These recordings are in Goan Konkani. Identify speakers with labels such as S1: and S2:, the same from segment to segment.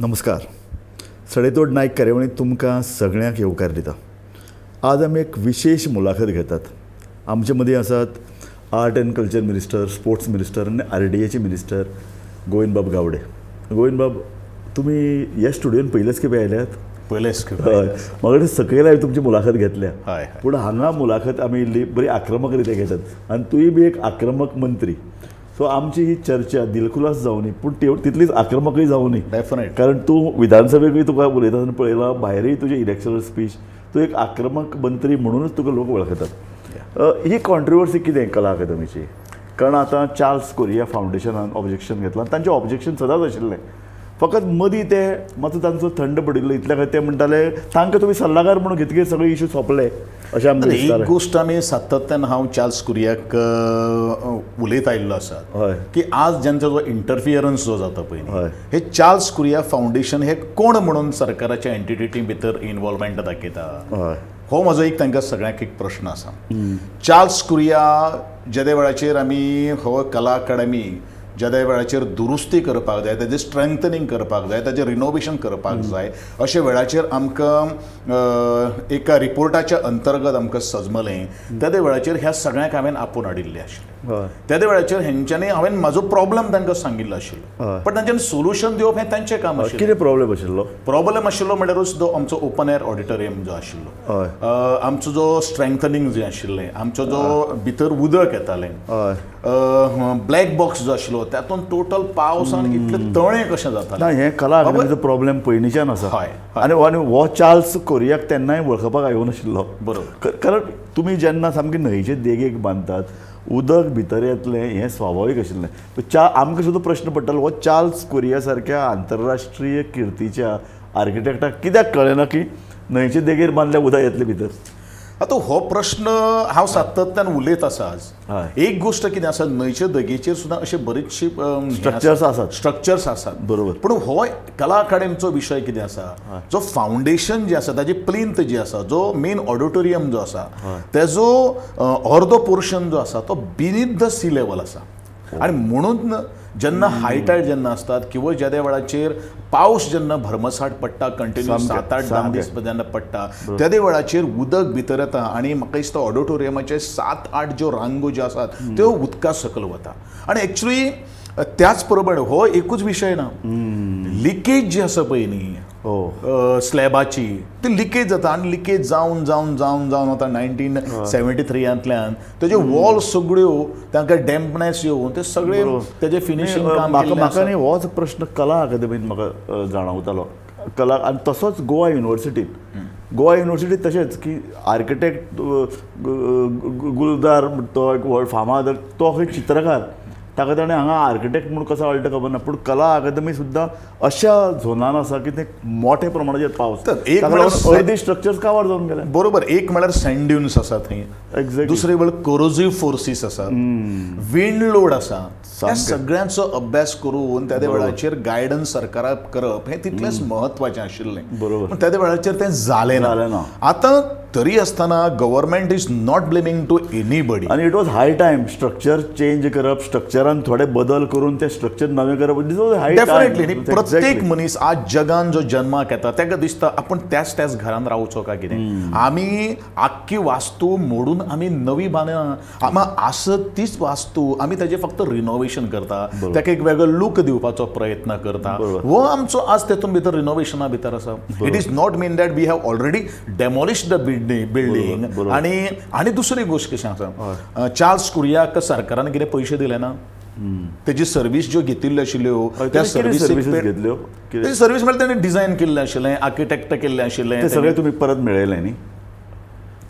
S1: नमस्कार. सडेतोड नायक कार्यावळींत तुमकां सगळ्यांक येवकार दिता. आज आमी एक विशेश मुलाखत घेतात. आमचे मदीं आसात art and culture minister, sports minister आनी आरडीएचे मिनिस्टर गोविंदबाब गावडे. गोविंदबाब, तुमी ह्या स्टुडियोन पयलेच खेपे आयल्यात?
S2: पयलेच खेपे.
S1: हय, म्हाका सकयल हांवें तुमची मुलाखत घेतल्या.
S2: हय, हय.
S1: पूण हांगा मुलाखत आमी इल्ली बरी आक्रमक रित्या घेतात आनी तूंय बी एक आक्रमक मंत्री, सो आमची ही चर्चा दिलखुलास जावनी पूण तितलीच आक्रमकय जावनी.
S2: डेफिनेट.
S1: कारण तूं विधानसभेकूय तुका उलयता आसतना पळयला, भायरूय तुजें इलेक्शन स्पीच, तूं एक आक्रमक मंत्री म्हणूनच तुका लोक वळखतात. ही कॉन्ट्रोवर्सी कितें कला अकादमीची? कारण आतां चार्ल्स कोरिया फावंडेशनान ऑब्जेक्शन घेतलां. तांचें ऑब्जेक्शन सदांच आशिल्लें, फकत मदीं ते मातसो तांचो थंड पडिल्लो इतल्या खातीर ते म्हणटाले तांकां तुमी सल्लागार म्हणून घेतकीर सगळे इशू सोंपले अशें आमकां
S2: एक
S1: दिसतालें.
S2: गोश्ट आमी सातत्यान हांव चार्ल्स कुरियाक उलयत आयिल्लो आसा की आज जेंचो जो इंटरफियरन्स जो जाता पळय न्ही, हे चार्ल्स कुरिया फावंडेशन हे कोण म्हणून सरकाराच्या एंटिटी भितर इनवॉल्वमेंट दाखयता? हो म्हजो एक तांकां सगळ्यांक एक प्रश्न आसा. चार्ल्स कुरिया जेदे वेळाचेर आमी हो कला अकादमी जेद्या वेळाचेर दुरुस्ती करपाक जाय, ताजें स्ट्रेंथनिंग करपाक जाय, ताजें रिनोवेशन करपाक जाय, अशे वेळाचेर आमकां एका रिपोर्टाच्या अंतर्गत आमकां सजमलें. तेद्या वेळाचेर ह्या सगळ्यांक हांवें आपोवन हाडिल्लें आशिल्लें. तेद्या वेळाचेर हेंच्यांनी हांवें म्हाजो प्रॉब्लम तांकां सांगिल्लो आशिल्लो, पण तांच्यांनी सोल्युशन दिवप हें तांचें काम आशिल्लें.
S1: कितें प्रॉब्लम आशिल्लो?
S2: प्रॉब्लम आशिल्लो म्हणल्यारूच जो आमचो ओपन एअर ऑडिटोरियम जो आशिल्लो, आमचो जो स्ट्रेंथनिंग जें आशिल्लें, आमचो जो भितर उदक येतालें, ब्लॅक बॉक्स जो आशिल्लो तातूंत टोटल पावसान इतले तळें कशें जातालें.
S1: ना, हें कला अकादमीचो प्रॉब्लम पयलींच्यान आसा.
S2: हय, हय.
S1: आनी आनी हो चार्ल्स कोरियाक तेन्नाय वळखपाक आयोनाशिल्लो. कारण तुमी जेन्ना सामकी न्हंयचे देगेक बांदतात, उदक भितर येतलें हें स्वाभावीक आशिल्लें. आमकां सुद्दां प्रश्न पडटालो, हो चार्ल्स कोरिया सारक्या आंतरराष्ट्रीय किर्तीच्या आर्किटेक्टाक कित्याक कळ्ळें ना की न्हंयचे देगेर बांदल्यार उदक येतलें भितर?
S2: आतां हो प्रश्न हांव सातत्यान उलयत आसा आज. एक गोश्ट कितें आसा, न्हंयचे देगेचेर सुद्दां अशे बरीचशी
S1: स्ट्रक्चर्स आसात.
S2: स्ट्रक्चर्स आसात, पूण हो कला अकादमीचो विशय कितें आसा, जो फावंडेशन जें आसा ताजी प्लिंथ जी आसा, जो मेन ऑडिटोरियम जो आसा तेजो अर्दो पोर्शन जो आसा तो बिनीथ the C level आसा. आनी म्हणून जेन्ना हाय टायड जेन्ना आसतात किंवा जेद्या वेळाचेर पावस जेन्ना भरमसाठ पडटा कंटिन्यू 7-8-10 दीस जेन्ना पडटा तेद्या वेळाचेर उदक भितर येता आनी म्हाका दिसता ऑडिटोरियमाचे 7-8 ज्यो रांगो ज्यो आसात त्यो उदका सकयल वता. आनी एक्चुली त्याच बरोबर हो एकूच विशय ना, लिकेज जी आसा पळय न्ही स्लॅबाची, ती लिकेज जाता आनी लिकेज जावन जावन जावन जावन आतां 1973 तेज्यो वॉल सगळ्यो तांकां डॅम्पनेस येवन ते सगळे तेजे फिनिशींग काम
S1: म्हाका म्हाका न्ही होच प्रश्न कला अकादमीन म्हाका जाणवतालो. कला आनी तसोच गोवा युनिवर्सिटीन, गोवा युनिवर्सिटीत तशेंच की आर्किटेक्ट गुलजार तो एक व्हड फामाद, तो एक चित्रकार, ताका ताणें हांगा आर्किटेक्ट म्हूण कसो हाडलो खबर ना, पूण कला अकादमी सुद्दां अशा झोनान आसा की ते मोठ्या प्रमाणाचेर पावस,
S2: एक
S1: अर्दी स्ट्रक्चर्स कावार जावन गेले.
S2: बरोबर. एक म्हळ्यार सँड ड्युन्स आसा थंय, दुसरे म्हळ्यार कोरोजीव फोर्सीस आसा, विंड लोड आसा. ह्या सगळ्यांचो अभ्यास करून त्या वेळाचेर गायडन्स सरकाराक करप हें तितलेंच म्हत्वाचें आशिल्लें. पूण त्या वेळाचेर तें जालें ना. आतां तरी आसतना government is not blaming to anybody.
S1: आनी it was high time structure change करप, स्ट्रक्चरान थोडे बदल करून ते स्ट्रक्चर नवें करप.
S2: डेफिनेटली. प्रत्येक मनीस आज जगान जो जन्माक येता ताका दिसता आपूण त्याच त्याच घरान रावचो काय कितें. आमी आख्खी वास्तू मोडून आमी नवी बांदना, आमी आसत तीच वास्तू आमी ताजें फक्त रिनोवेशन करता, ताका एक वेगळो लूक दिवपाचो प्रयत्न करता. हो आमचो आज तेतून भितर रिनोवेशना भितर आसा. It is not mean that we have already demolish the building. आनी आनी दुसरी गोश्ट कशें आसा, चार्ल्स कुरियाक सरकारान कितें पयशे दिले ना, तेजी सर्वीस ज्यो घेतिल्ल्यो आशिल्ल्यो त्या सर्वीस
S1: घेतल्यो,
S2: तेजी सर्वीस म्हळ्यार तेणी डिझायन केल्लें आशिल्लें, आर्किटेक्ट केल्लें आशिल्लें,
S1: ते सगळें तुमी परत मेळयलें न्ही?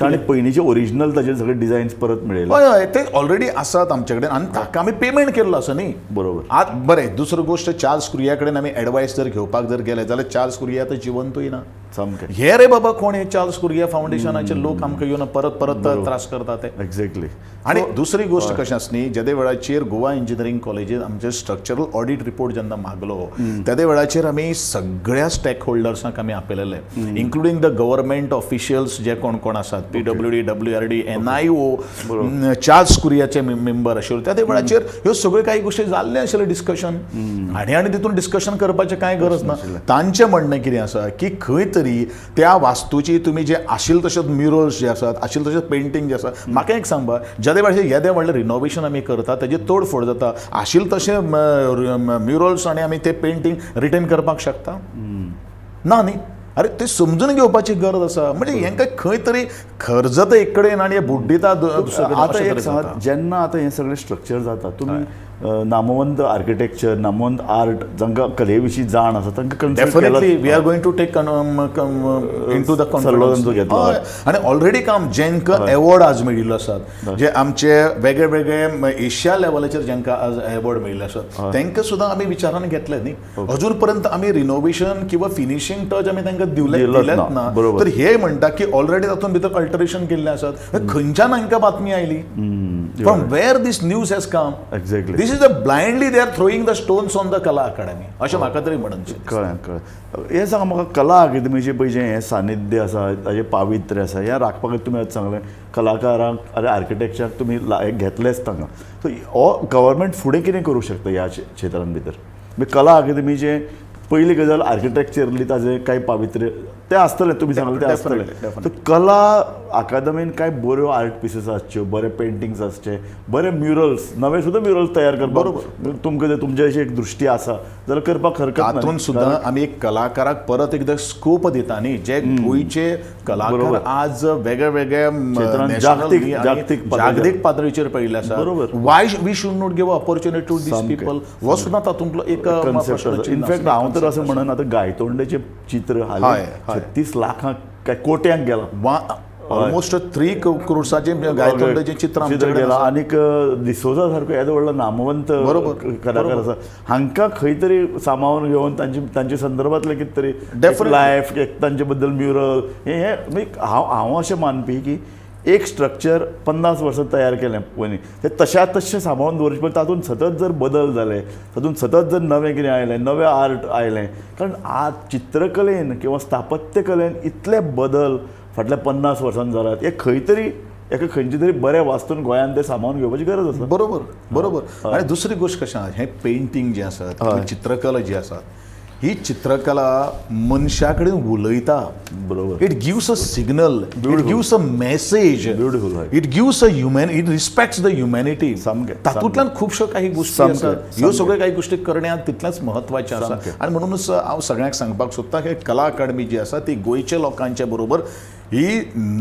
S1: ताणें पयलींचे ओरिजिनल ताजे सगळे डिझायन्स परत मेळयले.
S2: हय हय, ते ऑलरेडी आसात आमचे कडेन आनी ताका आमी पेमेंट केल्लो आसा न्ही.
S1: बरोबर.
S2: आतां बरें, दुसरी गोश्ट चार्ल्स कुरिया कडेन आमी एडवायस जर घेवपाक जर गेले जाल्यार चार्ल्स कुरिया आतां जिवंतूय ना.
S1: सामकें.
S2: हे रे बाबा कोण हे चार्ल्स कुरिया फावंडेशनाचे लोक आमकां येवन परत परत त्रास करता ते.
S1: एक्झॅक्टली.
S2: आनी दुसरी गोश्ट कशें आसा न्ही, जेदे वेळाचेर गोवा इंजिनियरींग कॉलेजीन आमचे स्ट्रक्चरल ऑडीट रिपोर्ट जेन्ना मागलो तेदे वेळाचेर आमी सगळ्या स्टेक होल्डर्सांक आमी आपयलेले, इन्क्लुडींग the government officials जे कोण कोण आसात, PWD, WRD, NIO, Charles कुरियाचे मेंबर आशिल्ले. त्या वेळाचेर ह्यो सगळ्यो काही गोश्टी जाल्ल्यो आशिल्ल्यो डिस्कशन, आनी आनी तितून डिस्कशन करपाचें कांय गरज ना. तांचें म्हणणें कितें आसा की खंय तरी त्या वास्तूची तुमी जे आशिल्ले तशेंच म्युरल्स जे आसात, आशिल्ले तशेंच पेंटींग जे आसा, म्हाका एक सांगपा जेदे वेळाचेर येदें व्हडलें रिनोवेशन आमी करता तेजी तोडफोड जाता, आशिल्ले तशें म्युरल्स आनी आमी ते पेंटींग रिटेन करपाक शकता ना न्ही. अरे ते समजून घेवपाची गरज आसा. म्हणजे हेंकां खंय तरी खर्जता एक कडेन आनी हे बुड्डिता दुसरे कडेन,
S1: आतां
S2: अशें
S1: एक
S2: तरेन
S1: सांगात,
S2: जाता.
S1: जेन्ना आतां हें सगळें स्ट्रक्चर जाता, तुमी नामवंत आर्किटेक्चर, नामवंत आर्ट, जांकां कले विशीं जाण आसा तांकां consult
S2: definitely
S1: केलाच.
S2: We are going to take into the
S1: सल्लो तांचो घेतलो.
S2: आनी ऑलरेडी काम जेंकां एवॉर्ड आज मेळिल्लो आसात, जे आमचे वेगळे वेगळे एशिया लेवलाचेर जेंकां आज एवॉर्ड मेळिल्ले आसात तांकां सुद्दां आमी विचारान घेतले न्ही. अजून पर्यंत आमी रिनोवेशन किंवा फिनिशींग टच आमी तांकां
S1: दिलोच
S2: दिलेच
S1: ना.
S2: ना.
S1: बरोबर.
S2: तर हे म्हणटा की ऑलरेडी तातूंत भितर अल्टरेशन केल्लें आसात. खंयच्यान हांकां बातमी आयली? From where this news has come? This is a blindly they are throwing the stones on the Kala Akademi, अशें म्हाका तरी म्हणून.
S1: कळ्ळें कळ्ळें. हें सांगा म्हाका, कला अकादमीचें पळय जें हें सानिध्य आसा, ताजें पावित्र्य आसा, हें राखपा खातीर तुमी आतां सांगलें कलाकारांक आनी आर्किटेक्चराक तुमी घेतलेच तांकां. सो हो गव्हर्मेंट फुडें कितें करूंक शकता ह्या क्षेत्रान भितर? म्हणजे कला अकादमीचें पयली गजाल आर्किटेक्चरली ताजें कांय पावित्र्य तें आसतलें, तुमी सांगलें तें आसतलें.
S2: Definitely.
S1: तर कला अकादमीन कांय बऱ्यो आर्ट पिसीस आसच्यो, बरे पेंटिंग्स आसचे, बरे म्युरल्स, नवे सुद्दां म्युरल्स तयार करपाक तुमकां जर तुमची अशी एक दृश्टी आसा जाल्यार करपाक हरकत ना.
S2: तातूंत सुद्दां आमी एक कलाकाराक परत एकदां स्कोप दिता न्ही, जे गोंयचे कलाकार आज वेगळे वेगळे
S1: क्षेत्रांत
S2: national आनी
S1: जागतीक पातळीचेर.
S2: जागतीक पातळीचेर पडिल्ले आसा. Why we should not give opportunity to these people? हो सुद्दां तातूंतलो एक
S1: कन्सेप्ट. इनफॅक्ट हांव तर अशें म्हणन, आतां गायतोंडेचें चित्र हालीं 36 लाखांक काय कोट्यांक गेलां.
S2: ऑलमोस्ट 3 क्रोर्साचें गायतोंडेचें चित्र आमचे
S1: चित्र
S2: कडेन
S1: गेलां.
S2: आसा.
S1: आनीक डिसोजा सारको येदो व्हडलो नामवंत कलाकार आसा, हांकां खंय तरी सामावून घेवन तांचे संदर्भांतलें कितें तरी लायफ, एक तांचे बद्दल म्युरल, हें म्हणजे हांव अशें मानपी की एक स्ट्रक्चर 50 वर्सां तयार केलें पयलीं तें तश्या तश्शें सांबाळून दवरचें, पण तातूंत सतत जर बदल जाले, तातूंत सतत जर नवें कितें आयलें, नवें आर्ट आयलें, कारण आज चित्रकलेन किंवा स्थापत्य कलेन इतले बदल फाटल्या 50 वर्सांत जाल्यात, हे खंय तरी एका खंयचे तरी बऱ्या वास्तून गोंयांत ते सामावून घेवपाची गरज आसा.
S2: बरोबर बरोबर. आनी दुसरी गोश्ट कशें आसा, हें पेंटींग जें आसा किंवा चित्रकला जी आसा, ही चित्रकला मनशा कडेन उलयता. It gives a signal, it gives a message.
S1: Beautiful, हय.
S2: It gives a human, it respects the humanity. तातूंतल्यान खुबश्यो काही गोश्टी आसात, ह्यो सगळ्यो काही गोश्टी करण्यात तितल्याच म्हत्वाच्यो आसा. आनी म्हणूनच हांव सगळ्यांक सांगपाक सोदता की कला अकादमी जी आसा ती गोंयच्या लोकांच्या बरोबर ही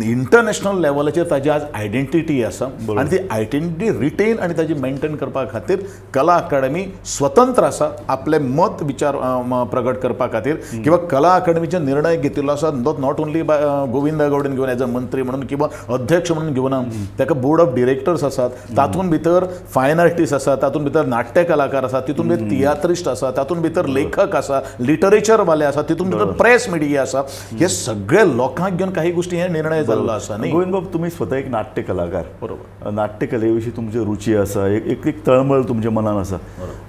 S2: इंटरनॅशनल लेवलाचेर ताजी आज आयडेंटिटी आसा, आनी ती आयडेंटिटी रिटेन आनी ताजी मेनटेन करपा खातीर कला अकादमी स्वतंत्र आसा आपले मत विचार प्रगट करपा खातीर. किंवा कला अकादमीचे निर्णय घेतिल्लो आसा not only bye Govind गावडेन घेवन एज अ मंत्री म्हणून किंवा अध्यक्ष म्हणून घेवना, ताका बोर्ड ऑफ डिरेक्टर्स आसात, तातूंत भितर फायन आर्टिस्ट आसा, तातूंत भितर नाट्य कलाकार आसा, तितूंत भितर तियात्रिस्ट आसा, तातूंत भितर लेखक आसा, लिटरेचर वाले आसा, तितूंत भितर प्रेस मिडिया आसा. हे सगळे लोकांक घेवन काही गोष्टी हे निर्णय जाल्लो आसा न्ही.
S1: गोविंद बाब, तुमी स्वता एक नाट्य कलाकार. नाट्यकले विशीं तुमची रुची आसा, एक तळमळ तुमच्या मनान आसा.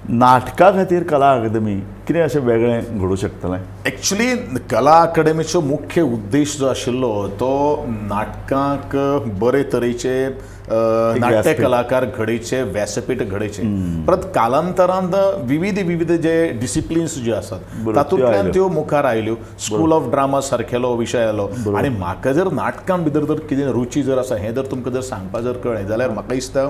S1: नाटका खातीर कला अकादमी कितें अशें वेगळें घडूं शकतलें?
S2: एक्चुली कला अकादमीचो मुख्य उद्देश जो आशिल्लो तो नाटकांक बरे तरेचे नाट्य
S1: व्यासपीठ.
S2: कलाकार घडयचे, व्यासपीठ घडयचे. परत कालांतरान विविध विविध जे डिसिप्लिन्स जे आसात
S1: त्यो
S2: तातूंतल्यान
S1: आयल्यो.
S2: त्यो मुखार आयल्यो. स्कूल ऑफ ड्रामा सारकेलो विशय आयलो. आनी म्हाका जर नाटकां भितर जर कितें रुची जर आसा हें जर तुमकां जर सांगपा जर कळ्ळें जाल्यार म्हाका दिसता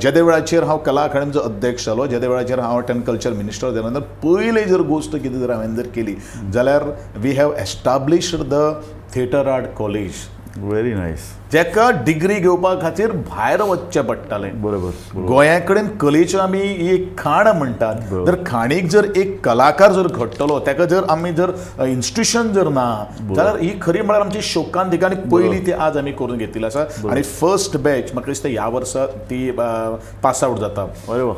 S2: जेदे वेळाचेर हांव कला अकादमीचो अध्यक्ष जालो, जेदे वेळाचेर हांव आर्ट एंड कल्चर मिनिस्टर जाल्या नंतर पयली जर गोश्ट कितें जर हांवें जर केली जाल्यार we have established the theatre art college.
S1: Very nice.
S2: जेका डिग्री घेवपा खातीर भायर वचचें पडटालें.
S1: बरोबर.
S2: गोंया कडेन कलेच्यो आमी एक खाण म्हणटात, जर खाणीक जर एक कलाकार जर घडटलो ताका जर आमी जर इन्स्टिट्यूशन जर ना जाल्यार ही खरी म्हळ्यार आमची शोकांतिका. आनी पयली ती आज आमी करून घेतिल्ली आसा आनी फर्स्ट बॅच म्हाका दिसता ह्या वर्सा ती पास आवट जाता.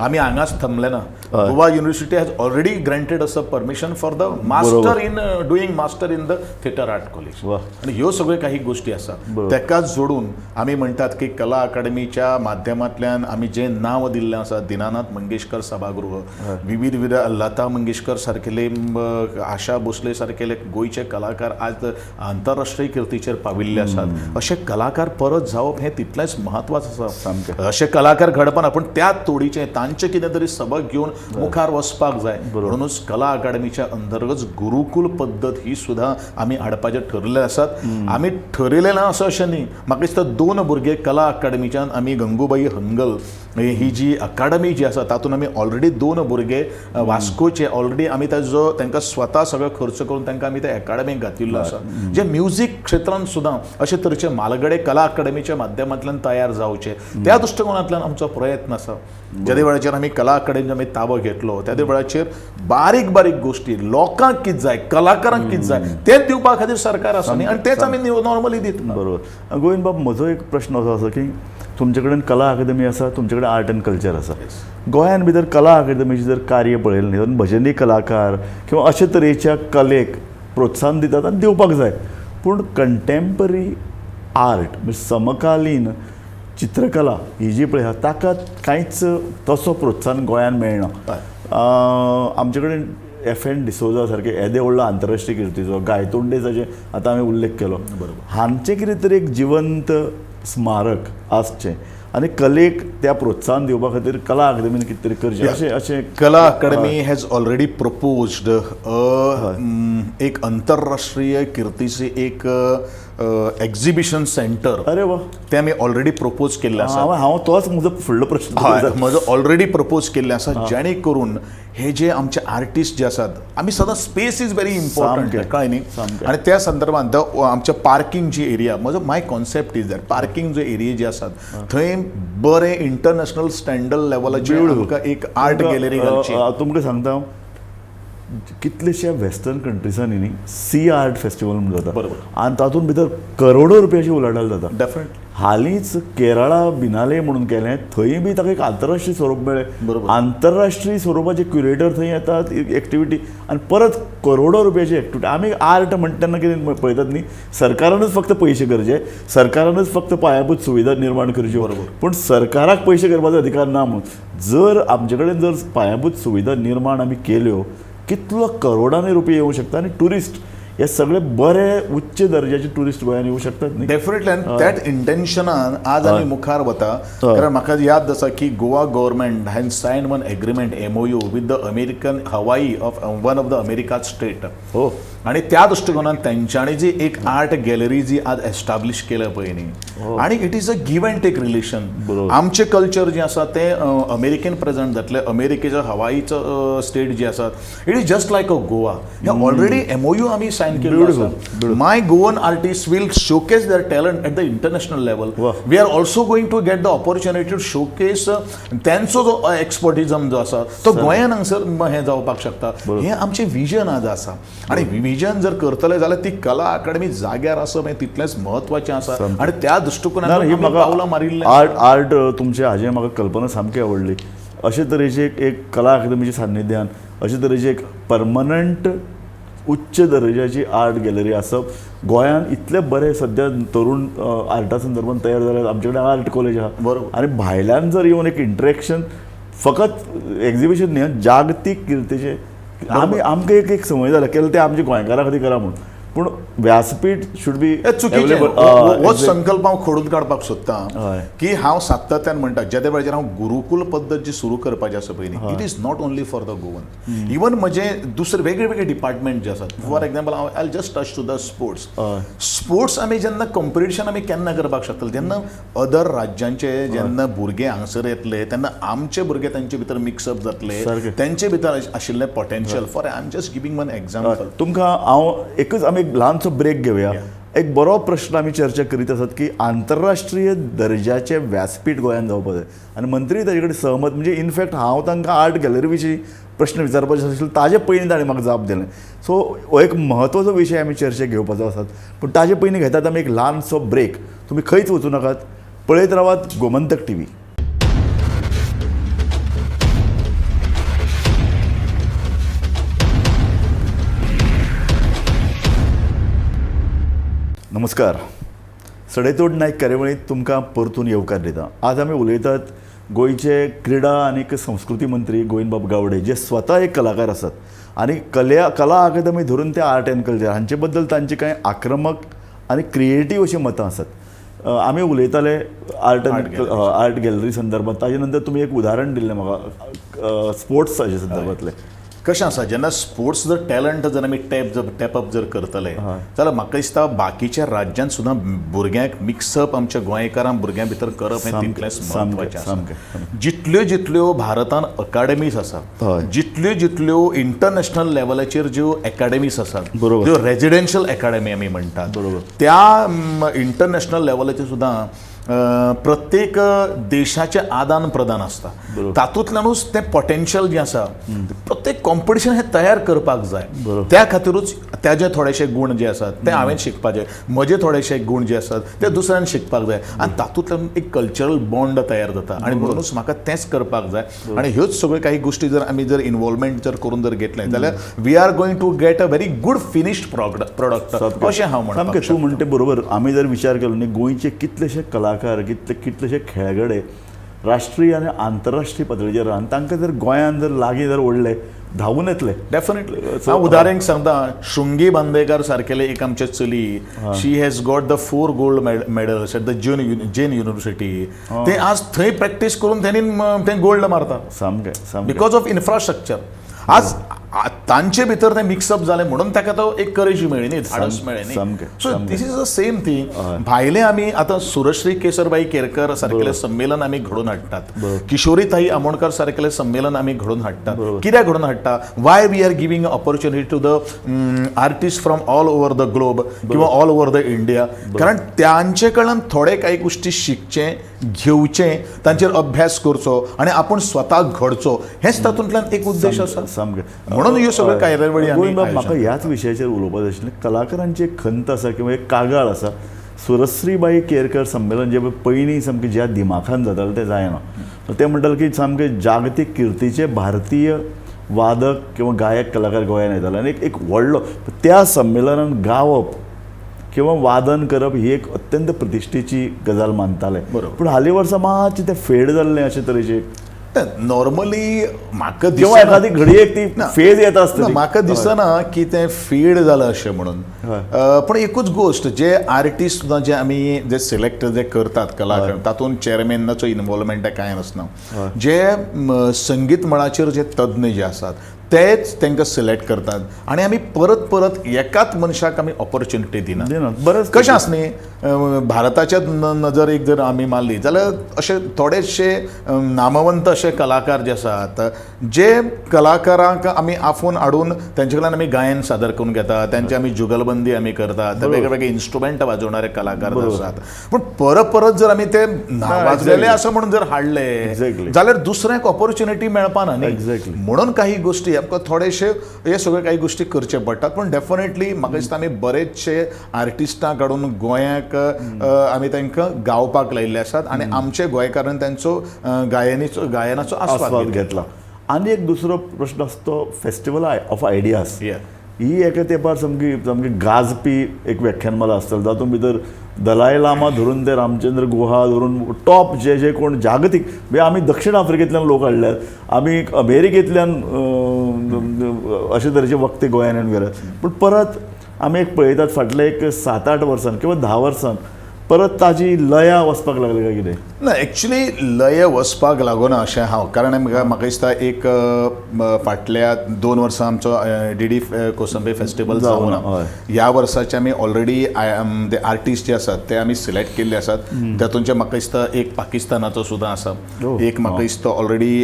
S2: आमी हांगाच थांबले ना. Goa University has already granted us a permission for the master in doing master in the theatre art college. आनी ह्यो सगळ्यो काही गोश्टी आसा ताकाच जोडून आमी म्हणटात की कला अकादमीच्या माध्यमांतल्यान आमी जें नांव दिल्लें आसा दिनानाथ मंगेशकर सभागृह, विविध विविध लता मंगेशकर सारकेले, आशा भोसले सारकेले गोंयचे कलाकार आज आंतरराष्ट्रीय किर्तीचेर पाविल्ले आसात. अशे कलाकार परत जावप हें तितलेंच म्हत्वाचें आसा. अशे कलाकार घडपाना पूण त्या तोडीचें तांचें कितें तरी सबक घेवन मुखार वचपाक जाय. म्हणूनच कला अकादमीच्या अंतर्गत गुरुकुल पद्दत ही सुद्दां आमी हाडपाचें ठरलें आसात. आमी ठरयलें ना असो अशें न्ही, म्हाका दिसता 2 भुरगे कला अकादमीच्यान आमी गंगूबाई हंगल ही जी अकादमी जी आसा तातूंत आमी ऑलरेडी 2 भुरगे वास्कोचे ऑलरेडी आमी ताजो तांकां स्वता सगळो खर्च करून तांकां आमी त्या अकादमीक घातिल्लो आसा. जे म्युजीक क्षेत्रांत सुद्दां अशे तरेचे म्हालगडे कला अकादमीच्या माध्यमांतल्यान तयार जावचे त्या दृश्टिकोनांतल्यान आमचो प्रयत्न आसा. ज्या वेळाचेर आमी कला अकादमी आमी ताबो घेतलो त्या वेळाचेर बारीक बारीक गोश्टी लोकांक कितें जाय, कलाकारांक कितें जाय तेच दिवपा खातीर सरकार आसा न्ही, आनी तेच आमी नॉर्मली दिता.
S1: बरोबर. गोविंद बाब, म्हजो एक प्रश्न असो आसा की तुमचे कडेन कला अकादमी आसा, तुमचे कडेन आर्ट एंड कल्चर आसा. गोंयान भितर कला अकादमीचें जर कार्य पळयलें न्ही जाल्यार भजनी कलाकार किंवा अशे तरेच्या कलेक प्रोत्साहन दितात आनी दिवपाक जाय, पूण कंटेम्पररी आर्ट म्हणजे समकालीन चित्रकला ही जी पळय आसा ताका कांयच तसो प्रोत्साहन गोंयान मेळना. आमचे कडेन एफ.एन. डिसोजा सारके येदे व्हडलो आंतरराष्ट्रीय किर्तीचो, गायतोंडे जाचे आतां आमी उल्लेख केलो, हांचें कितें तरी एक जिवंत स्मारक आसचें आनी कलेक त्या प्रोत्साहन दिवपा खातीर कला अकादमीन कितें तरी करचें अशें अशें.
S2: कला अकादमी हॅज ऑलरेडी प्रपोज्ड एक आंतरराष्ट्रीय किर्तीचे एक एक्झिबिशन सेंटर.
S1: अरे वा,
S2: ते आमी ऑलरेडी प्रपोज केल्लें आसा.
S1: हांव तोच म्हजो फुडलो प्रश्न,
S2: म्हजो ऑलरेडी प्रपोज केल्लें आसा, जेणे करून हे जे आमचे आर्टिस्ट जे आसात, आमी सदां स्पेस is very important, कळ्ळें न्ही. आनी त्या संदर्भात आमच्या पार्किंग जी एरिया, म्हजो my concept is that parking जो एरिया जी आसात थंय बरें इंटरनॅशनल स्टँडर्ड लेवलाचेर आमकां एक आर्ट गॅलरी घालची.
S1: तुमकां सांगता, कितलेश्या वेस्टर्न कंट्रीजांनी न्ही सी आर्ट फेस्टिवल म्हणून जाता,
S2: बरोबर,
S1: आनी तातूंत भितर करोडो रुपयाची उलाढाल जाता.
S2: डेफिनेटली.
S1: हालींच केरळा बिनाले म्हणून केलें, थंय बी ताका एक आंतरराष्ट्रीय स्वरूप मेळ्ळें.
S2: बरोबर.
S1: आंतरराष्ट्रीय स्वरुपाचे क्युरेटर थंय येतात, एक्टिविटी, आनी परत करोडो रुपयाची एक्टिविटी. आमी आर्ट म्हणटा तेन्ना कितें पळयतात न्ही, सरकारानूच फक्त पयशे करचे, सरकारानूच फक्त पायाभूत सुविधा निर्माण करच्यो, पूण सरकाराक पयशे करपाचो अधिकार ना म्हणून. जर आमचे कडेन जर पायाभूत सुविधा निर्माण आमी केल्यो, कितलो करोडांनी रुपये येवं शकता आनी ट्युरिस्ट हे सगळे बरे उच्च दर्जाचे ट्युरिस्ट गोंयान येवं शकतात न्ही.
S2: डेफिनेटली. आनी त्याच इंटेन्शनान आज आमी मुखार वता, कारण म्हाका याद आसा की Goa government has sign one agreement MOU with the American Hawaii of one of the America state.
S1: हो.
S2: आनी त्या दृश्टिकोनान तेंच्यांनी जी एक आर्ट गॅलरी जी आज एस्टाब्लीश केल्या पळय न्ही, आनी it is a give and take relation. आमचें कल्चर जें आसा तें अमेरिकेन प्रेजंट जातलें, अमेरिकेचो हवाईचो स्टेट जी आसा, it is just like a Goa. हें ऑलरेडी MOU आमी सायन केल्लो आसा. My Goan artist will showcase their talent at the international level. We are also going to get the opportunity to showcase तेंचो जो एक्सपर्टिजम जो आसा तो गोंयान हांगसर हें जावपाक शकता. हें आमचें विजन आज आसा, आनी विजन जर करतले जाल्यार ती कला अकादमी जाग्यार आसप हें तितलेंच म्हत्वाचें आसा. आनी त्या दृश्टिकोनान पावलां मारिल्लें.
S1: आर्ट आर्ट तुमचे हाजें म्हाका कल्पना सामकी आवडली. अशे तरेची एक कला अकादमीच्या सान्निध्यान अशे तरेची एक परमनंट उच्च दर्जाची आर्ट गॅलरी आसप गोंयान इतले बरे सद्या तरुण आर्टा संदर्भात तयार जाल्यार आमचे कडेन आर्ट कॉलेज आहा,
S2: बरोबर,
S1: आनी भायल्यान जर येवन एक इंटरेक्शन फकत एक्झिबिशन न्ही, जागतीक किर्तेचें आमी आमकां एक एक संवय जाल्या केलें तें आमच्या गोंयकारां खातीर करा म्हणून, पूण व्यासपीठ should be
S2: चुकीचें. हो संकल्प हांव खोडून काडपाक सोदता की हांव सातत्यान म्हणटा, ज्या वेळाचेर हांव गुरुकुल पद्दत जी सुरू करपाची आसा पळय न्ही, it is not only for the Goan, even म्हजे दुसरे वेगळे वेगळे डिपार्टमेंट जे आसात, फॉर एक्झाम्पल हांव I just touch to the sports. Sports आमी जेन्ना कॉम्पिटिशन आमी केन्ना करपाक शकतले, जेन्ना अदर राज्यांचे जेन्ना भुरगे हांगसर येतले तेन्ना आमचे भुरगे तांचे भितर मिक्सअप जातले, तेंचे भितर आशिल्लें potential. For I am just giving one example.
S1: तुमकां हांव एकच आमी एक ल्हानसो ब्रेक घेवया एक बरो प्रश्न आमी चर्चा करीत आसात की आंतरराष्ट्रीय दर्जाचें व्यासपीठ गोंयांत जावपाक जाय आनी मंत्री ताजे कडेन सहमत. म्हणजे इनफॅक्ट हांव तांकां आर्ट गॅलरी विशीं प्रश्न विचारपाचे आशिल्लो ताजे पयलीं ताणें म्हाका जाप दिलें. सो हो एक म्हत्वाचो विशय आमी चर्चेक घेवपाचो आसात, पूण ताजे पयलीं घेतात आमी एक ल्हानसो ब्रेक. तुमी खंयच वचूं नाकात, पळयत रावात गोमंतक टीव्ही. नमस्कार, सडेतोड नायक कार्यावळींत तुमकां परतून येवकार दिता. आज आमी उलयतात गोंयचे क्रिडा आनी संस्कृती मंत्री गोविंदबाब गावडे, जे स्वता एक कलाकार आसात आनी कला अकादमी धरून ते आर्ट एंड कल्चर हांचे बद्दल तांची कांय आक्रमक आनी क्रिएटीव अशीं मतां आसात. आमी उलयताले आर्ट एंड आर्ट गॅलरी संदर्भात, ताजे नंतर तुमी एक उदाहरण दिल्लें म्हाका स्पोर्ट्साच्या संदर्भांतलें.
S2: कशें आसा, जेन्ना स्पोर्ट्स जर टॅलंट जर आमी टॅप अप जर करतले जाल्यार म्हाका दिसता बाकीच्या राज्यांत सुद्दां भुरग्यांक मिक्सअप आमच्या गोंयकारां भुरग्यां भितर करप हें तितलेंच म्हत्वाचें आसा. जितल्यो जितल्यो भारतान अकाडेमीज आसात, जितल्यो जितल्यो इंटरनॅशनल लेवलाचेर ज्यो एकाडेमीज आसात, ज्यो रेजिडेन्शियल एकाडेमी आमी म्हणटात, त्या इंटरनॅशनल लेवलाचेर सुद्दां प्रत्येक देशाचें आदान प्रदान आसता. तातूंतल्यानूच तें पोटेन्शियल जें आसा प्रत्येक कॉम्पिटिशन हें तयार करपाक जाय. त्या खातीरूच ताजे थोडेशे गूण जे आसात ते हांवें शिकपाचे, म्हजे थोडेशे गूण जे आसात ते दुसऱ्यान शिकपाक जाय आनी तातूंतल्यान एक कल्चरल बॉन्ड तयार जाता आनी म्हणूनच म्हाका तेंच करपाक जाय. आनी ह्योच सगळ्यो काही गोश्टी जर आमी जर इनवॉल्वमेंट जर करून जर घेतलें जाल्यार we are going to get a very good finished product अशें हांव म्हणटा.
S1: सामकें तूं म्हणटा बरोबर. आमी जर विचार केलो न्ही, गोंयचे कितलेशे कलाकार, कितलेशे खेळगडे राष्ट्रीय आनी आंतरराष्ट्रीय पातळीचेर आनी तांकां जर गोंयांत जर लागीं जर ओडले धांवून येतले.
S2: डेफिनेटली. हांव उदाहरण सांगता, शृंगी बांदेकर सारकेले एक आमचे चली, she has got the 4 gold medals at the Jain university. ते आज थंय प्रॅक्टीस करून तेणी तें गोल्ड मारता.
S1: सामकें
S2: because of infrastructure. आज तांचे भितर तें मिक्सअप जालें म्हणून ताका तो एक करेज मेळ्ळी न्ही, धाडस मेळ्ळें न्ही. So this is the same thing. भायले आमी आतां सुरश्री केसरबाई केरकर सारकेलें संमेलन आमी घडोवन हाडटात, किशोरीताई आमोणकर सारकेलें संमेलन आमी घडोवन हाडटात. कित्याक घडोवन हाडटा? Why we are giving opportunity to the artist from all over the globe किंवा ऑल ओवर the India? कारण तांचे कडल्यान थोडे काही गोश्टी शिकचें, घेवचें, तांचेर अभ्यास करचो आनी आपूण स्वता घडचो, हेंच तातूंतल्यान एक उद्देश आसा.
S1: सामकें.
S2: म्हणून ह्यो सगळ्यो कार्यावळी
S1: गोविंदबाब, म्हाका ह्याच विशयाचेर उलोवपाक जाय आशिल्लें. कलाकारांची एक खंत आसा किंवा एक कागाळ आसा, सुरश्रीबाई केरकर संमेलन जे पयलीं सामकें ज्या दिमाखान जातालें तें जायना. ते म्हणटाले की सामकें जागतीक किर्तीचे भारतीय वादक किंवा गायक कलाकार गोंयांत येताले आनी एक व्हडलो त्या संमेलनान गावप किंवा वादन करप ही एक अत्यंत प्रतिश्ठेची गजाल मानताले. पूण हालीं वर्सां मातशें तें फेड जाल्लें अशे तरेचें.
S2: नॉर्मली म्हाका
S1: किंवा एखादी घडयेक ती फेज येता आसतली.
S2: म्हाका दिसना की तें फेड जालां अशें म्हणून. पूण एकूच गोश्ट, जे आर्टिस्ट सुद्दां जे आमी जे सिलेक्ट जे करतात कलाकार, तातूंत चेअरमॅनाचो इनवॉल्वमेंट कांय नासना. जे संगीत मळाचेर जे तज्ञ जे आसात तेच तांकां सिलेक्ट करतात आनी आमी परत परत एकाच मनशाक आमी ऑपॉर्च्युनिटी दिना.
S1: बरें
S2: कशें आसा न्ही, भारताच्या नजर एक जर आमी मारली जाल्यार अशे थोडेशे नामवंत अशे कलाकार जे आसात, जे कलाकारांक आमी आफोवन हाडून तेंचे कडल्यान आमी गायन सादर करून घेता, तेंचे आमी जुगलबंदी आमी करतात, वेगळे वेगळे इन्स्ट्रुमेंट वाजोवणारे कलाकार आसात. पूण परत परत जर आमी ते नावाजलेले आसा म्हणून जर हाडले जाल्यार दुसऱ्यांक ऑपॉर्च्युनिटी मेळपा ना न्ही. म्हणून काही गोश्टी आमकां थोडेशे हे सगळे काही गोश्टी करचे पडटात. पूण डेफिनेटली म्हाका दिसता आमी बरेचशे आर्टिस्टां काडून गोंयाक आमी तांकां गावपाक लायिल्ले आसात आनी आमचे गोंयकारान तांचो गायनाचो आस्वाद
S1: घेतला. आनी एक दुसरो प्रश्न आसा तो फेस्टिवल ऑफ आयडियाज. ही एका तेंपार सामकी सामकी गाजपी एक व्याख्यानमाला आसताली, तातूंत भितर दलाय लामा धरून ते रामचंद्र गुहा धरून टॉप जे जे कोण जागतीक, म्हणजे आमी दक्षिण आफ्रिकेंतल्यान लोक हाडल्यात, आमी अमेरिकेंतल्यान अशे तरेचे वक्ते गोंयान येवन गेल्यात. पूण परत आमी एक पळयतात फाटले एक 7-8 वर्सान किंवा 10 वर्सान परत ताजी लया वचपाक लागली काय कितें?
S2: ना, एक्चुली लय वचपाक लागूना अशें हांव, कारण म्हाका दिसता एक फाटल्या 2 वर्सां आमचो डीडी कोसंबे फेस्टिवल जावना. ह्या वर्साचे आमी ऑलरेडी ते आर्टिस्ट जे आसात ते आमी सिलेक्ट केल्ले आसात. तातूंचे म्हाका दिसता एक पाकिस्तानाचो सुद्दां आसा, एक म्हाका दिसता already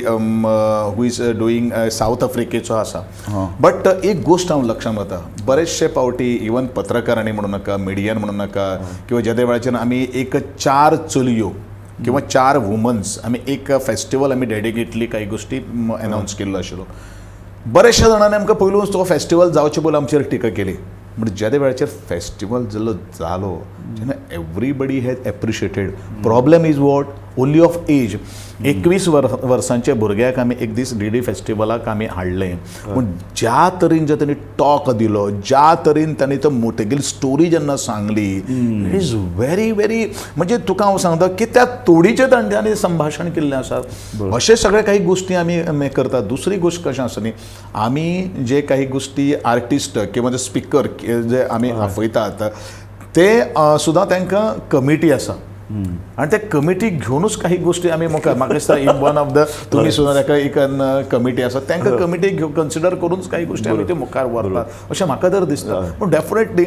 S2: who is doing South आफ्रिकेचो आसा. बट एक गोश्ट हांव लक्षांत वता, बरेचशे पावटी इवन पत्रकारांनी म्हणू नाका, मिडियान म्हणू नाका, किंवा ज्या वेळाचेर आमी एक 4 चलयो किंवा 4 वुमन्स आमी एक फेस्टिवल आमी डेडिकेटली काही गोश्टी अनावन्स केल्लो आशिल्लो. बरेचशा जाणांनी आमकां पयलू तो फेस्टिवल जावचे पयलू आमचेर टिका केली. बट ज्या वेळाचेर फेस्टिवल जालो जालो तेन्ना everybody has appreciated. Problem is what only of age. 21 वर्सांच्या भुरग्याक आमी एक दीस डी डी फेस्टिवलाक आमी हाडलें, पूण ज्या तरेन जे तांणी टॉक दिलो, ज्या तरेन तांणी तो मोटेगेली स्टोरी जेन्ना सांगली, it is very very, म्हणजे तुका हांव सांगता की त्या तोडीचें तांच्यांनी संभाशण केल्लें आसा. अशे सगळे काही गोश्टी आमी करतात. दुसरी गोश्ट कशें आसा न्ही, आमी जे काही गोश्टी आर्टिस्ट किंवा जे स्पिकर जे आमी आपयतात ते सुद्दां तांकां कमिटी आसा आनी त्या कमिटीक घेवनूच काही गोश्टी आमी मुखार, म्हाका दिसता इन वन ऑफ the तुमी सुद्दां ताका एक कमिटी आसा, तांकां कमिटीक घेवन कन्सिडर करूनच काही गोश्टी आमी त्यो मुखार व्हरतात अशें म्हाका तर दिसता. पूण डेफिनेटली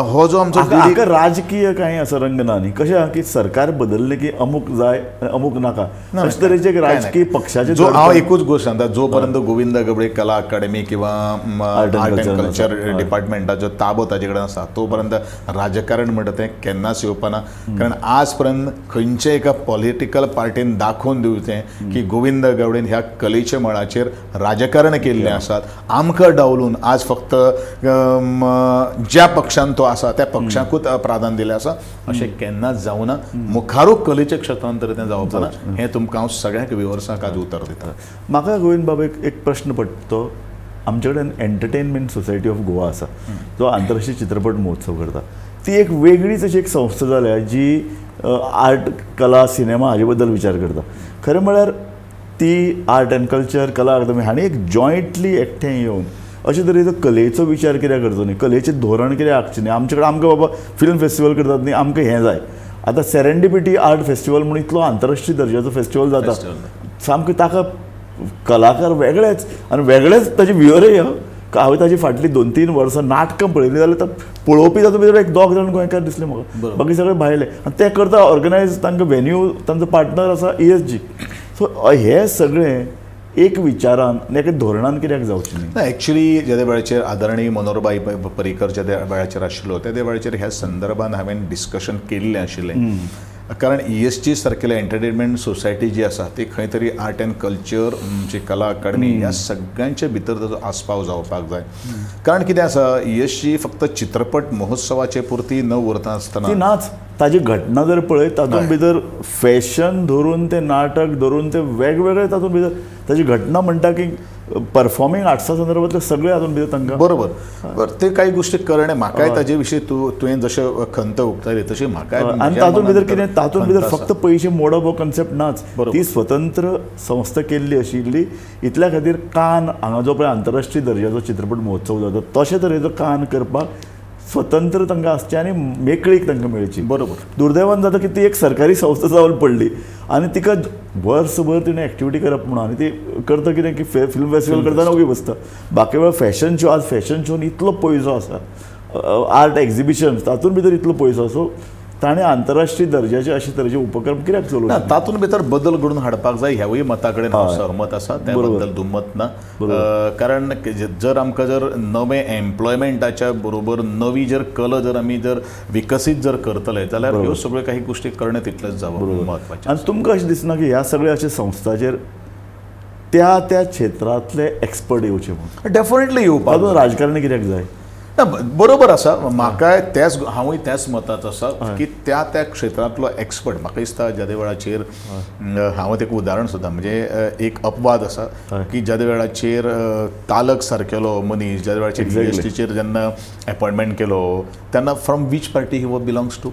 S2: हो जो आमचो
S1: हाका राजकीय कांय असो रंग ना न्ही, कशें आहा की सरकार बदललें की अमूक जाय अमूक नाका, अशे तरेचे एक राजकीय पक्षाचे.
S2: जो हांव एकूच गोश्ट सांगता, जो पर्यंत गोविंद गवळे कला अकादमी किंवा आर्ट अँड कल्चर डिपार्टमेंटाचो ताबो ताजे कडेन आसा तो पर्यंत राजकारण म्हणटा तें केन्नाच येवपा ना. कारण आज पर्यंत खंयच्या एका पॉलिटिकल पार्टीन दाखोवन दिवचें की गोविंद गावडेन ह्या कलेच्या मळाचेर राजकारण केल्लें आसात, आमकां डावलून आज फक्त ज्या पक्षान तो आसा त्या पक्षाकूच प्राधान्य दिलें आसा, अशें केन्नाच जावना. मुखारूच कलेच्या क्षेत्रान तर तें जावपा ना, हें तुमकां हांव सगळ्यांक व्युवर्सांक आज उतर दिता.
S1: म्हाका गोविंद बाब एक प्रश्न पडटा, आमचे कडेन एंटरटेनमेंट सोसायटी ऑफ गोवा आसा जो आंतरराष्ट्रीय चित्रपट महोत्सव करता, ती एक वेगळीच अशी एक संस्था जाल्या जी आर्ट, कला, सिनेमा हाजे बद्दल विचार करता. खरें म्हळ्यार ती आर्ट अँड कल्चर, कला अकादमी हांणी एक जॉयंटली एकठांय येवन अशे तरेचो कलेचो विचार कित्याक करचो न्ही, कलेचें धोरण कित्याक आखचें न्ही. आमचे कडेन आमकां बाबा फिल्म फेस्टिवल करतात न्ही, आमकां हें जाय. आतां सेरेंडिपिटी आर्ट फेस्टिवल म्हूण इतलो आंतरराष्ट्रीय दर्जाचो फेस्टिवल जाता, सामकें ताका कलाकार वेगळेच आनी वेगळेच ताजे व्युअरय. हांवें ताजी फाटलीं 2-3 वर्सां नाटकां पळयलीं जाल्यार पळोवपी तातूंत भितर एक 2 जाण गोंयकार दिसले म्हाका, बाकी सगळे भायले. आनी ते करता ऑर्गनायज, तांकां व्हेन्यू, तांचो पार्टनर आसा ESG. सो हे सगळें एक विचारान आनी एका धोरणान कित्याक जावचें न्ही.
S2: ना, एक्चुली ज्या वेळाचेर आदरणीय मनोहरबाई पर्रीकर ज्या वेळाचेर आशिल्लो त्या वेळाचेर ह्या संदर्भान हांवें डिस्कशन केल्लें आशिल्लें. कारण ESG सारकेले एंटरटेनमेंट सोसायटी जी आसा ती खंय तरी आर्ट अँड कल्चर जी कला अकादमी ह्या सगळ्यांच्या भितर ताचो आस्पाव जावपाक जाय. कारण कितें आसा, ESG फक्त चित्रपट महोत्सवाचे पुरती न उरता आसतना
S1: ती नाच, ताजी घटना जर पळयत तातूंत भितर फॅशन धरून ते नाटक धरून ते वेगवेगळे तातूंत भितर ताजी घटना म्हणटा की परफॉर्मिंग आर्ट्सा संदर्भातले सगळे हातूंत भितर तांकां.
S2: बरोबर, बरं ते काही गोष्टी करणे म्हाकाय ताजे विशीं तुवें जशें खंत उक्तायली तशी म्हाकाय.
S1: आनी तातूंत भितर कितें, तातूंत भितर फक्त पयशे मोडप हो कन्सेप्ट नाच, ती स्वतंत्र संस्था केल्ली आशिल्ली. इतल्या खातीर कान हांगा जो पळय आंतरराष्ट्रीय दर्जाचो चित्रपट महोत्सव जाता तशे तरेचो कान करपाक स्वतंत्र तांकां आसचें आनी मेकळीक तांकां मेळची.
S2: बरोबर.
S1: दुर्दैवान जाता की ती एक सरकारी संस्था जावन पडली आनी तिका वर्सभर तिणें एक्टिविटी करप म्हणून, आनी ती करता कितें की फिल्म फेस्टिवल करता ओगी बसता. बाकी वेळ फॅशन शो, आज फॅशन शोन इतलो पयसो आसा, आर्ट एक्झिबिशन तातूंत भितर इतलो पयसो आसा, सो ताणें आंतरराष्ट्रीय दर्जाचे अशे तरेचे उपक्रम कित्याक चलोवचे
S2: ना, तातूंत भितर बदल घडोवन हाडपाक जाय ह्यावूय मता कडेन हांव सहमत आसा, त्या बद्दल दुमत ना. कारण जर आमकां जर नवें एम्प्लॉयमेंटाच्या बरोबर नवी जर कला जर आमी जर विकसीत जर करतले जाल्यार ह्यो सगळ्यो काही गोश्टी करणे तितलेंच जावप म्हत्वाचें.
S1: आनी तुमकां अशें दिसना की ह्या सगळ्या अशा संस्थाचेर त्या त्या क्षेत्रांतले एक्सपर्ट येवचे म्हणून?
S2: डेफिनेटली येवपाक.
S1: तातूंत राजकारणी कित्याक जाय?
S2: ना, बरोबर आसा. म्हाकाय त्याच, हांवूय त्याच मताचो आसा की त्या त्या क्षेत्रांतलो एक्सपर्ट. म्हाका दिसता ज्या वेळाचेर हांव एक उदाहरण सुद्दां, म्हणजे एक अपवाद आसा की ज्या वेळाचेर तालक सारकेलो मनीस ज्या वेळाचेर GSTचेर जेन्ना एपॉयंटमेंट केलो तेन्ना from which party he belongs to,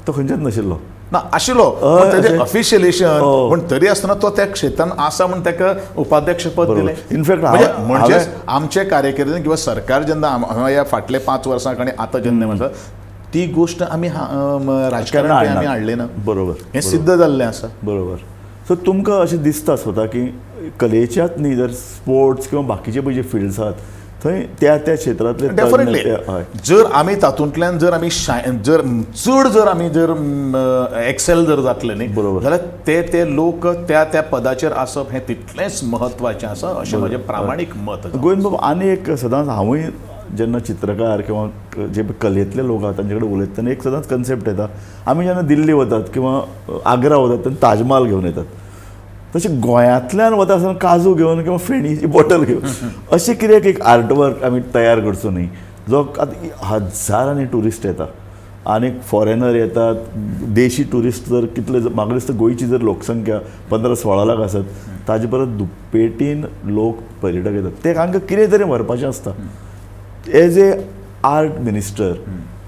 S1: तो खंयच्याच नाशिल्लो
S2: ना आशिल्लो ताजें ऑफिशियलेशन, पूण तरी आसतना तो त्या क्षेत्रान आसा म्हूण ताका उपाध्यक्ष पद दिलें.
S1: इनफॅक्ट
S2: म्हणजे आमचे कार्यकिर्दीन किंवा सरकार जेन्ना ह्या फाटले 5 वर्सां आनी आतां जेन्ना आसा ती गोश्ट आमी राजकारणात आमी हाडली ना.
S1: बरोबर,
S2: हें सिद्ध जाल्लें आसा.
S1: बरोबर. सो तुमकां अशें दिसता स्वता की कलेच्याच न्ही जर स्पोर्ट्स किंवा बाकीचे पळय जे फिल्ड्स आहात थंय त्या त्या क्षेत्रांतले
S2: डेफिनेटली जर आमी तातूंतल्यान जर आमी जर चड जर आमी जर एक्सेल जर जातले न्ही,
S1: बरोबर,
S2: जाल्यार ते ते लोक त्या त्या पदाचेर आसप हें तितलेंच म्हत्वाचें आसा अशें म्हजें प्रामाणीक मत.
S1: गोविंद बाब, आनी एक सदांच हांवूय जेन्ना चित्रकार किंवा जे कलेंतले लोक आहात तांचे कडेन उलयता तेन्ना एक सदांच कन्सेप्ट येता, आमी जेन्ना दिल्ली वतात किंवा आग्रा वतात तेन्ना ताजमहाल घेवन येतात, तशें गोंयांतल्यान वता आसतना काजू घेवन किंवा फेणीची बॉटल घेवन अशें कितें एक आर्टवर्क आमी तयार करचो न्ही, जो आतां हजारांनी ट्युरिस्ट येता आनी फॉरेनर येतात, देशी ट्युरिस्ट जर कितले, म्हाका दिसता गोंयची जर लोकसंख्या 15-16 लाख आसत ताजे परत दुपेटीन लोक पर्यटक येतात, ते तांकां कितें तरी व्हरपाचें आसता. एज ए आर्ट मिनिस्टर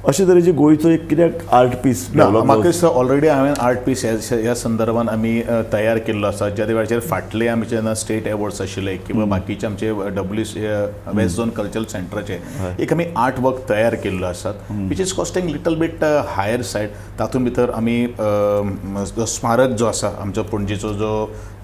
S1: अशे तरेचे गोंयचो एक कित्याक आर्ट पीस
S2: ना, म्हाका दिसता ऑलरेडी हांवें आर्ट पीस ह्या संदर्भान आमी तयार केल्लो आसा. ज्या वेळाचेर फाटले आमचे जेन्ना स्टेट एवॉर्ड्स आशिल्ले किंवा बाकीचे आमचे डब्ल्यू वेस्ट झोन कल्चरल सेंटराचे एक आमी आर्ट वर्क तयार केल्लो आसात, which is costing little bit higher side. तातूंत भितर आमी जो स्मारक जो आसा आमचो पणजेचो जो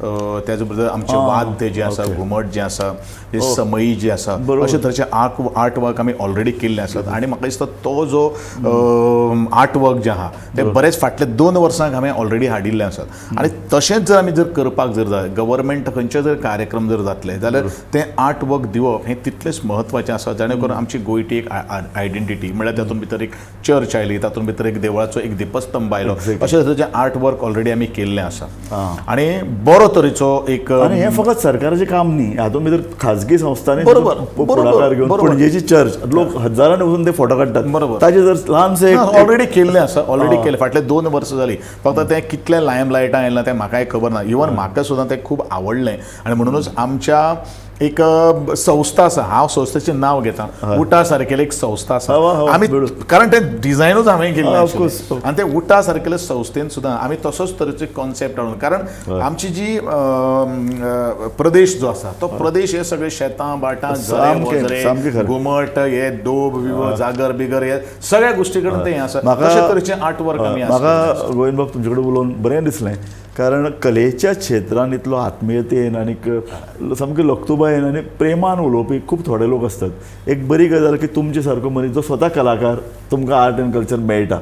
S2: त्याच बरोबर आमचे वाद्य जे आसा, घुमट जे आसा, जे समयी जे आसा, अशे तरेचे आर्ट वर्क आमी ऑलरेडी केल्ले आसात. आनी म्हाका दिसता तो जो आर्ट वर्क जे आहा ते बरेच फाटले 2 वर्सांक हांवें ऑलरेडी हाडिल्ले आसात. आनी तशेंच जर आमी जर करपाक जर जाय, गव्हर्मेंट खंयचे जर कार्यक्रम जर जातले जाल्यार तें आर्ट वर्क दिवप हें तितलेंच म्हत्वाचें आसा, जेणे करून आमची गोंयची एक आयडेंटिटी म्हळ्यार तातूंत भितर एक चर्च आयली, तातूंत भितर एक देवळाचो एक दीपस्तंभ आयलो, अशे तरेचें आर्ट वर्क ऑलरेडी आमी केल्लें आसा. आनी बरो तरेचो एक,
S1: आनी हें फकत सरकाराचें काम न्ही, हातूंत भितर खाजगी संस्थांनी
S2: बरोबर
S1: पुढाकार घेवन पणजेची चर्च लोक हजारांनी वचून ते फोटो काडटात,
S2: बरोबर,
S1: ताजे जर ल्हानशें
S2: ऑलरेडी केल्लें आसा, ऑलरेडी केलें फाटले 2 वर्सां जालीं. फक्त तें कितलें लायम लायटां आयलां तें म्हाकाय खबर ना, इवन म्हाका सुद्दां तें खूब आवडलें. आनी म्हणुनूच आमच्या एक संस्था आसा, हांव संस्थेचें नांव घेता, उटा सारकेली एक संस्था आसा आमी, कारण तें डिझायनूच हांवें केल्लें आनी ते उटा सारकेले संस्थेन सुद्दां आमी तसोच तरेचो कॉन्सेप्ट हाडून, कारण आमची जी प्रदेश जो आसा तो प्रदेश हे सगळे शेतां भाटां झरे घुमट हे दोब जागर बिगर हे सगळ्या गोश्टी कडेन तें आसा, अशे तरेचें आर्ट वर्क आमी.
S1: म्हाका गोविंद बाब तुमचे कडेन उलोवन बरें दिसलें, कारण कलेच्या क्षेत्रान इतलो आत्मीयतेन आनी सामके लक्तुबायेन आनी प्रेमान उलोवपी खूब थोडे लोक आसतात. एक बरी गजाल की तुमचे सारको मनीस जो स्वता कलाकार, तुमकां आर्ट एंड कल्चर मेळटा.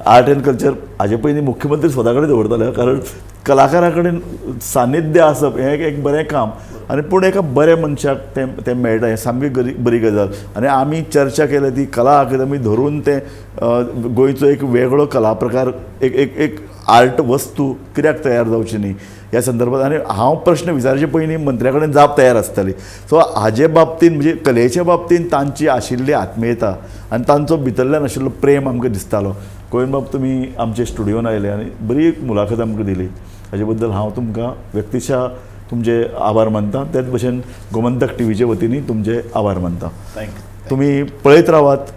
S1: आर्ट एंड कल्चर हाजे पयलीं मुख्यमंत्री स्वता कडेन दवरताले, कारण कलाकारा कडेन सानिध्य आसप हें एक बरें काम, आनी पूण एका बऱ्या मनशाक तें तें मेळटा हें सामकी बरी गजाल. आनी आमी चर्चा केल्या ती कला अकादमी धरून तें गोंयचो एक वेगळो कला प्रकार, एक एक एक आर्ट वस्तू कित्याक तयार जावची न्ही ह्या संदर्भात. आनी हांव प्रश्न विचारचे पयलीं मंत्र्या कडेन जाप तयार आसताली. सो हाजे बाबतीन म्हणजे कलेच्या बाबतीन तांची आशिल्ली आत्मीयता आनी तांचो भितरल्यान आशिल्लो प्रेम आमकां दिसतालो. गोविंद बाब, तुमी आमचे स्टुडियोन आयले आनी बरी एक मुलाखत आमकां दिली, हाजे बद्दल हांव तुमकां व्यक्तिशा तुमचे आभार मानता. तेच भशेन गोमंतक टीव्हीचे वतीन तुमचे आभार मानता.
S2: Thank you.
S1: तुमी पळयत रावात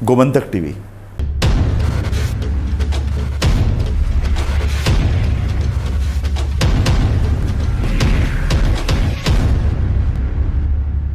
S1: गोमंतक टीव्ही.